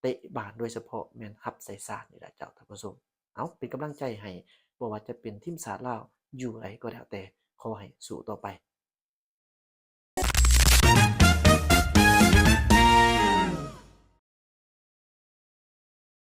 ເຕະບານ, ໂດຍສະເພາະແມ່ນຮັບໃສ່ຊາດນີ້ແຫຼະເຈົ້າທ່ານຜູ້ຊົມ. ເອົາ ເປັນກຳລັງໃຈໃຫ້, ບໍ່ວ່າຈະເປັນທີມຊາດລາວຢູ່ໃດກໍແລ້ວແຕ່, ຂໍໃຫ້ສູ້ຕໍ່ໄປ.